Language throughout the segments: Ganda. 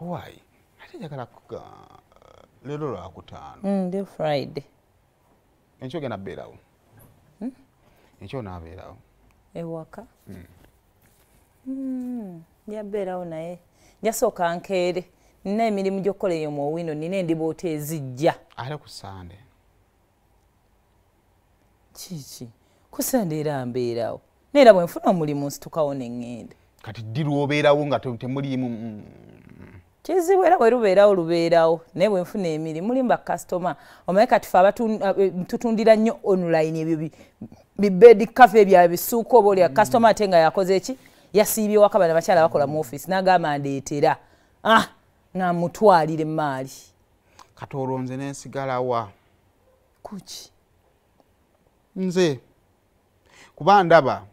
Why? Ate njagala leero lwakutaano. Ndi Friday. Enkyo ogenda bbeerawo? Enkyo onaabeerawo? Ewaka? Nja bbeerawo naye njasooka nkeere. Nina emirimu gy'okukola eyo mu Owino, nina endiboota ezijja. Ate ku Sande? Kiki? Ku Sande era mbeerawo. Naye era bwe nfuna omulimu nsitukawo ne ŋŋenda. Kati ddi lw'obeerawo nga temuliimu? Kizibu era bwe lubeerawo lubeerawo, naye bwe nfuna emirimu mulimu bakasitoma. Omanyi kati ffe tutundira nnyo online ebyo bi bed cover ebya bisuuka oba olya kasitoma ate nga yakoze ki? Yasiibye waka, bano abakyala bakola mu ofiisi n'agamba ndeetera. Nga mutwalire emaali. Kati olwo nze nensigalawa? Kuki? Nze kuba ndaba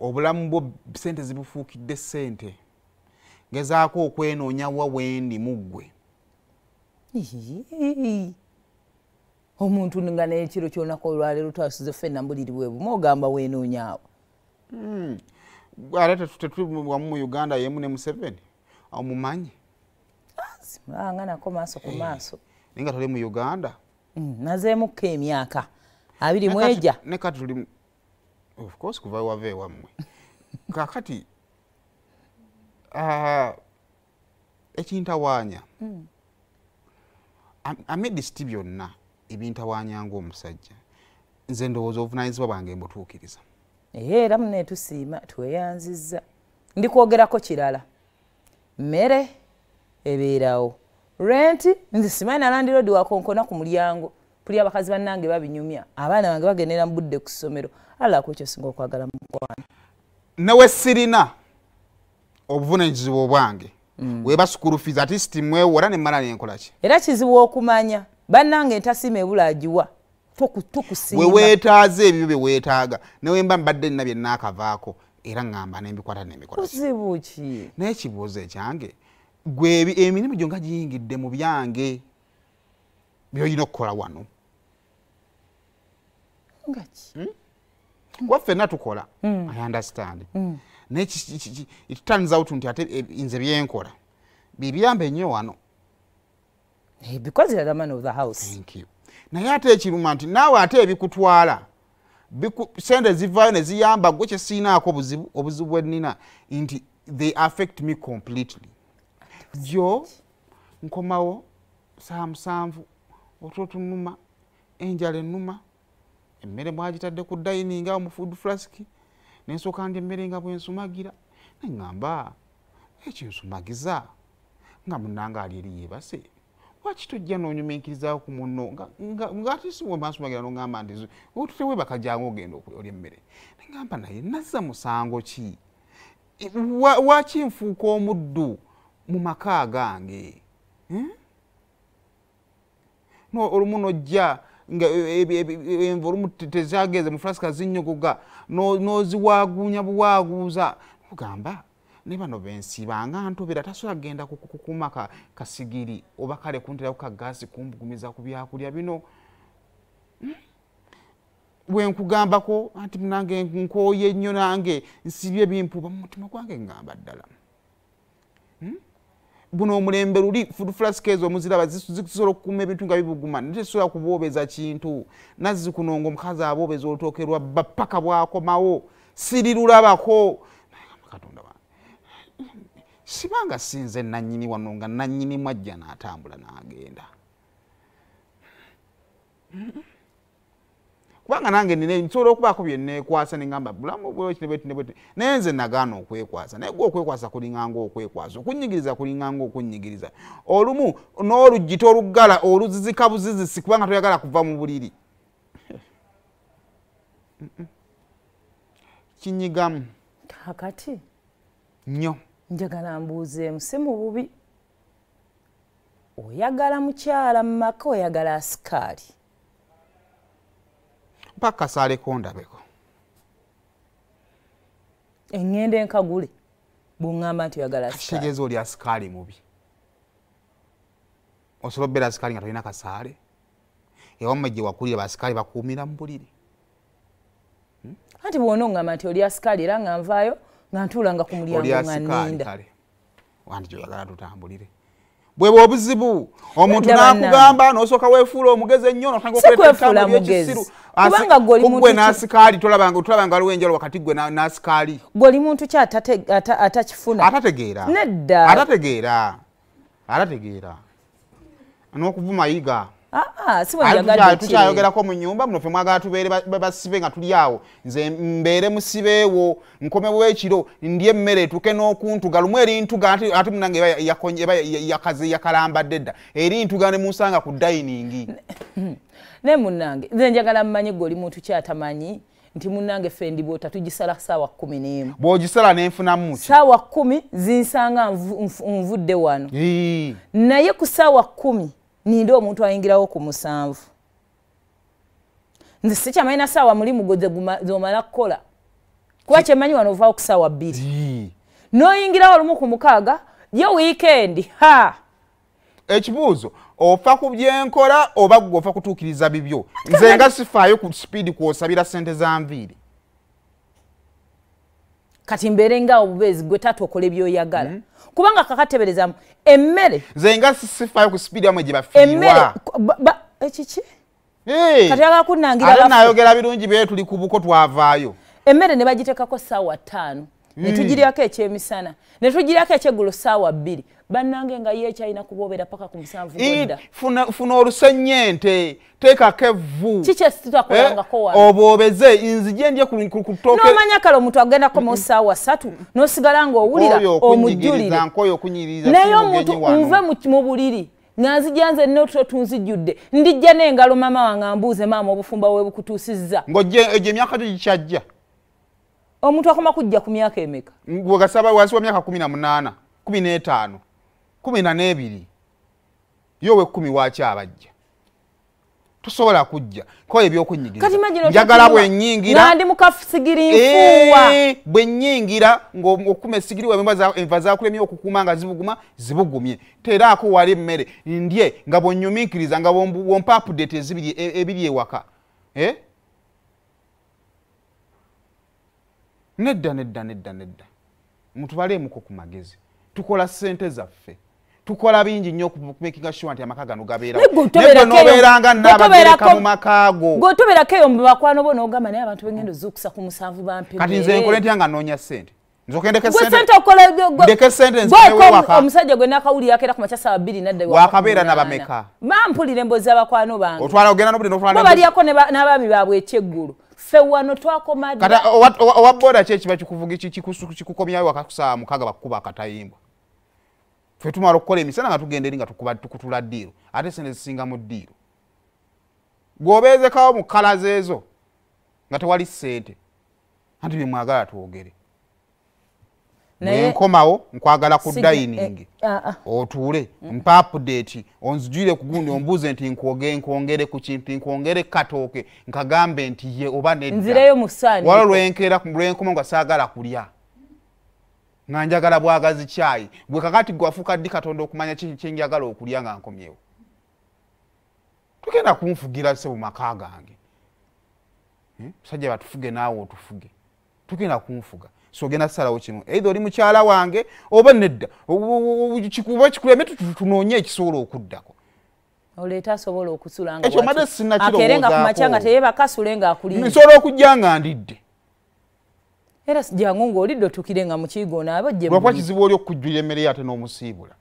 obulamu bwo sente zibufuukidde ssente. Ngezaako okwenoonya wa wendi mu ggwe. Omuntu nga n'ekiro ky'olunaku olwaleero twasuze ffenna mbuliri bwe bumu ogamba weenoonyaawo. Ate tetuli wamu mu Uganda yemu ne Museveni. Omumanyi? Simulanga nako maaso ku maaso. Naye nga toli mu Uganda? Nazeemukko emyaka 21. Ne kati tuli, of course kuva wava ewammwe. Kaakati ekintawaanya amidst byonna ebintawaanya ng'omusajja, nze ndowooza obuvunaanyizibwa bwange mbutuukiriza. Era munne tusiima tweyanzizza. Ndi kwogerako kirala. Mmere ebeerawo. Renti nze simanyi na landlord wakonkona ku mulyango. Puli abakazi bannange babinyumya. Abaana bange bagendera mu budde ku ssomero. Allah ku ekyo singa okwagala mukwano. Nawe sirina obuvunaanyizibwa obwange. Weba school fees at least mwewola ne mmala nenkola ki? Era kizibu okumanya. Bannange entasiima ebula agiwa. Tukusiima. We weetaaze ebyo bye weetaaga. Ne we mba mbadde nina bye nnaakavaako era ŋŋamba n'embikwata n'emikola ki. Kuzibu ki? Naye ekibuuzo ekyange, gwe emirimu gyo nga giyingidde mu byange by'olina okukola wano. Nga ki? Kuba ffenna tukola. I understand. Naye it turns out nti ate nze byenkola bibiyamba ennyo wano. Because you are the man of the house. Thank you. Naye ate ekiruma nti naawe ate ebikutwala sente zivaayo ne ziyamba gwe kye siinaako obuzibu, obuzibu bwe nnina nti they affect me completely. Jo nkomawo saa 7, otulo tunnuma, enjala ennuma, emmere mwagitadde ku dining awo mu food flask, ne nsooka ndya emmere nga bwe nsumagira, ne ŋŋamba ekinsumagiza nga munnange ali eri yeebase. Lwaki tojja n'onyumiikirizaako ku munno nga ate si bwe nsumagira n'oŋŋamba nti otuteweebaka jangu ogenda olya emmere. Ne ŋŋamba naye nazza musango ki? Lwaki nfuuka omuddu mu maka gange? No, olumu n'ojja nga enva olumu tezageze mu flasika zinnyogoga, n'oziwaaguunya buwaaguuza. Ogamba ne bano bensiibanga ntobera tasobola kugenda kukuma kasigiri oba kale kunterako ka gaasi kumbugumiza ku byakulya bino. Bwe nkugambako anti munange nkooye nnyo nange nsibye bimpuuba mu mutima gwange ŋŋamba ddala. Buno omulembe luli food flask ezo omuziraba zisobola okukuuma ebintu nga bibuguma, naye tezisobola kuboobeza kintu. Nazzi kuno ng'omukazi aboobeza olutooke lwa bba paka bw'akomawo sirirulabako. Katonda wange, sibanga sinze nannyini wano nga nannyini mwajja n'atambula n'agenda. Kubanga nange nina nsobola okubaako bye nneekwasa ne ŋŋamba bulamu bwe bweti ne bweti, naye nze nagaana okwekwasa. Naye gwe okwekwasa kulinga ng'okwekwasa, okunnyigiriza kulinga ng'okunnyigiriza. Olumu n'oluggi toluggala oluzizika buzizisi kubanga toyagala kuva mu buliri. Kinyigamu. Kaakati nnyo. Njagala mbuuzeemu, si mu bubi. Oyagala mukyala mu maka, oyagala asikaali? Mpaka kasaaleko ndabeko. Eŋŋenda enkagule bw'oŋŋamba nti oyagala asikaali. Kitegeeza oli asikaali mubi. Osobola okubeera asikaali nga tolina kasaale? Ewammwe gye wakulira basikaali bakuumira mu buliri. Anti bw'onoŋŋamba nti oli asikaali era nga nvaayo nga ntuulanga ku mulyango Oli nga asikaali nninda. kale. Wanti gyoyagala tutambulire. Bwebwe obuzibu omuntu n'akugamba n'osooka weefuula omugezi ennyo n'otandika okuleeta ebigambo eby'ekisiru. Kubanga ggwe oli muntu gwe n'asikaali tolabanga waliwo enjawulo wakati ggwe n'asikaali. Ggwe oli muntu ki atakifuna? Atategeera. Nedda. Atategeera. Atategeera. N'okuvuma yiga. Si bwe njagadde tukyayogerako mu nnyumba muno ffe mwagala tubeere basibe nga tuli awo. Nze mbeere musibeewo nkomewo ekiro ndye emmere etuuke n'okuntuga lumu erintuga ate munnange eba yakaze yakalambadde dda erintuga ne munsanga ku dining. Naye munnange nze njagala mmanye ggwe oli muntu ki atamanyi nti munnange ffe endiboota tugisala ssaawa 11. Bw'ogisala ne nfunamu ki? Ssaawa 10 zinsanga nvudde wano. Naye ku ssaawa 10 ninde omuntu ayingirawo ku 7. Nze sikyamanyi na ssaawa mulimu gwe z'omala kukola. Kuba kyemmanyi wano ovaawo ku ssaawa 2. N'oyingirawo olumu ku 6 ye weekend ha. Ekibuuzo ofa ku byenkola oba ggwe ofa kutuukiriza bibyo? Nze nga sifaayo ku speed kw'osabira ssente za nviiri. Kati mbeere nga obubeezi gwe taata okola by'oyagala. Kubanga kakateeberezaamu emmere. Nze nga sifaayo ku speed yammwe gye bafiirwa. Emmere ekiki? Kati ayagala kunnangira Ate naayogera birungi bye tuli ku buko twavaayo. Emmere ne bagiteekako ssaawa 5. Ne tugiryako ekyemisana. Ne tugiryako ekyeggulo ssaawa 2. Bannange nga ye ekyalina kuboobera paka ku 7 godda. Funa olusennyente, teekako evvu. Kiki ekitutakolangako wano? Oboobeze, nzije ndye ku ttooke. N'omanya kale omuntu agenda kukomawo ssaawa 3 n'osigala ng'owulira omujjulire. Nkooye okunyigiriza, Naye si mugenyi omuntu wano. nve mu buliri nga nzija nze n'otulo tunzijjudde ndijja n'engalo maama wange ambuuze maama obufumbo bwe bukutuusizza. Ng'ojje egyo emyaka gyo gikyajja. Omuntu akoma kujja ku myaka emeka? Bw'ogasaba wansi wa myaka 18, 15, 12. Ye ow'ekkumi wakyabajja. Tosobola kujja. Kola ebyokunnyigiriza. Kati imagine Njagala otakima bwe nnyingira. Nga ndi mu kasigiri nfuuwa. Bwe nnyingira ng'okuma essigiri wawe enva zaakulemye okukuuma nga zibuguma, zibugumye. Teraako wali emmere ndye nga bw'onnyumiikiriza nga bw'ompa update ebiri ewaka. Nedda, nedda, nedda, nedda. Mutubaleemuko ku magezi. Tukola ssente zaffe. Tukola bingi nnyo okumakinga sure nti amaka gano gabeerawo. Naye gwe Naye gwe n'obeeranga Nnaabagereka mu maka go. Gwe otobeerako eyo mu bakwano bo n'ogamba naye abantu b'engendo zuukusa ku 7 bampe Kati nze mmere. nkole ntya nga nnoonya ssente? Nzooke ndeke Gwe ssente. ssente okola Ndeke ssente gwe nziteewo waka. Omusajja gwe nakawulira akeera ku makya ssaawa 2 n'adda ewaka Wakabeera ku munaana. n'abameka? Bampulira emboozi z'abakwano bange. Otwala ogenda n'obudde n'otwala Bo n'emboozi. balyako n'abaami baabwe ekyeggulo. Ffe wano twakoma dda. Kati owa boda ki ekiba kikukomyawo waka ku ssaawa 6 bakukuba akatayimbwa? Ffe tumala okukola emisana nga tugenda eri nga tukutula ddiiro, ate ssente zisinga mu ddiiro. Gw'obeezekawo mu kkala ezo nga tewali ssente, anti bye mwagala twogere. Naye Bwe nkomawo nkwagala ku dining. Otuule, mpa update, onzijwire ku gundi ombuuze nti nkwongere ku kintu, nkwongere katooke, nkagambe nti ye oba nedda. Nzireyo mu ssaani. Waliwo lwenkeera ku lwenkoma nga saagala kulya. Nga njagala bwagazi kyayi. Gwe kakati gwe wafuuka ddi Katonda okumanya kye njagala okulya nga nkomyewo? Tugenda kunfugira ssebo mu maka gange. Musajja batufuge naawe otufuge. Tugenda kunfuga. So ogenda kusalawo kimu. Either oli mukyala wange oba nedda. Oba kikuleme tunoonye ekisobola okuddako. Oleeta asobola okusula nga Ekyo mbadde bw'ati. sinnakirowoozaako. Akeere nga ku makya nga teyeebaka, asule nga akulinze. Nsobola okujja nga ndidde. Era jangu ng'olidde otuukire nga mu kiyigo onaabe ojje Lwakuba mu kizibu oli okukujjulira emmere ye ate n'omusiibula.